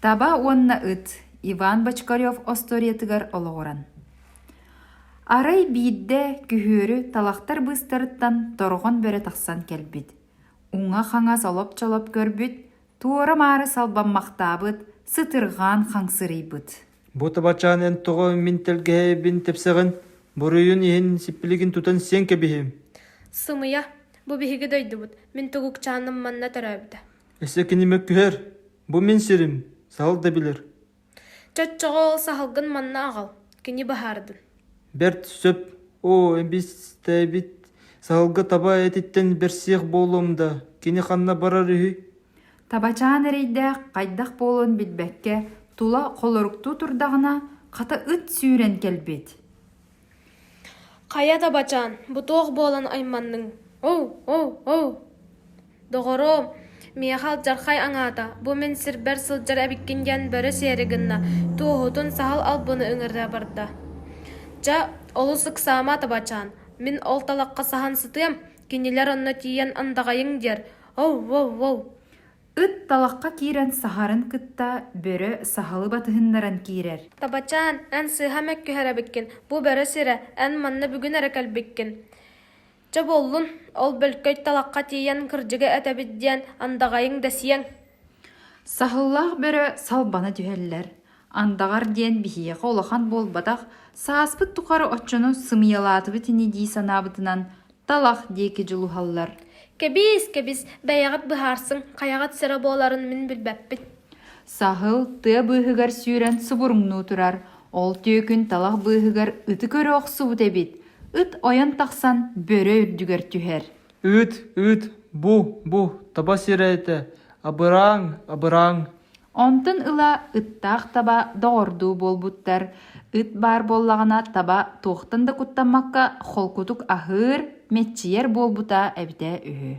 Таба уонна ыт Иван Бочкарев остуоруйатыгар олоҕуран. Арай биирдэ күһүөрү талахтар быыстарыттан торҕон бөрө тахсан кэлбит. Уҥа-хаҥас олоп-чолоп көрбүт, туора-маары салбаммахтаабыт, сытырҕаан хаҥсырыйбыт. Бу табачаан эн тоҕо мин тэлгэһэбин тэпсэҕин, буруйун иһин сиппилигин тутан сиэн кэбиһиэм. Сымыйа, бу биһиги дойдубут, мин тугукчааным манна төрөөбүтэ. Өссө кини мөккүһэр, бу мин сирим, саһыл да билэр. Чоччоҕо ол саһылгын манна аҕал, кини быһаардын. Бэрт сөп, оо, эбистэбит, саһылга таба этиттэн бэрсиэх буолуом да, кини ханна барар үһүй? Табачаан эрэйдээх хайдах буолуон билбэккэ тула холоруктуу турдаҕына, хата ыт сүүрэн кэлбит. Хайа табачаан, бу туох буолан айманныҥ? Оу, оу, оу! Доҕоруом, миэхэ алдьархай аҥаата, бу мин сирбэр сылдьар эбиккин диэн бөрө сиэри гынна, туоһутун саһыл албыны ыҥыра барда. Чэ, олус ыксаама табачаан, мин ол талахха саһан сытыам, кинилэр онно тиийэн андаҕайыҥ диэр, оу, оу, оу! Ыт талахха киирэн саһарын кытта бөрө саһылы батыһыннаран киирэр. Табачаан, эн сыыһа мөккүһэр эбиккин, бу бөрө сирэ, эн манна бүгүн эрэ кэлбиккин. Чэ буоллун, ол бөлкөй талахха тиийэн кырдьыгы этэбит диэн андаҕайыҥ да сиэҥ. Саһыллаах бөрө салбана түһэллэр. Андаҕар диэн биһиэхэ улахан буолбатах, сааспыт тухары оччону сымыйалаатыбыт ини дии санаабытынан талах диэки дьулуһаллар. Кэбиис, кэбис, бэйэҕит быһаарсыҥ, хайаҕыт сирэ буоларын мин билбэппин. Саһыл тыа быыһыгар сүүрэн субуруҥнуу турар, ол түөкүн талах быыһыгар ыты көрө охсубут эбит, ыт ойон тахсан бөрө үрдүгэр түһэр. Ыт, ыт, бу, бу, таба сирэ этэ, абырааҥ, абырааҥ. Онтон ыла ыттаах таба доҕордуу буолбуттар. Ыт баар буоллаҕына таба туохтан да куттаммакка холкутук аһыыр, мэччийэр буолбута эбитэ үһү.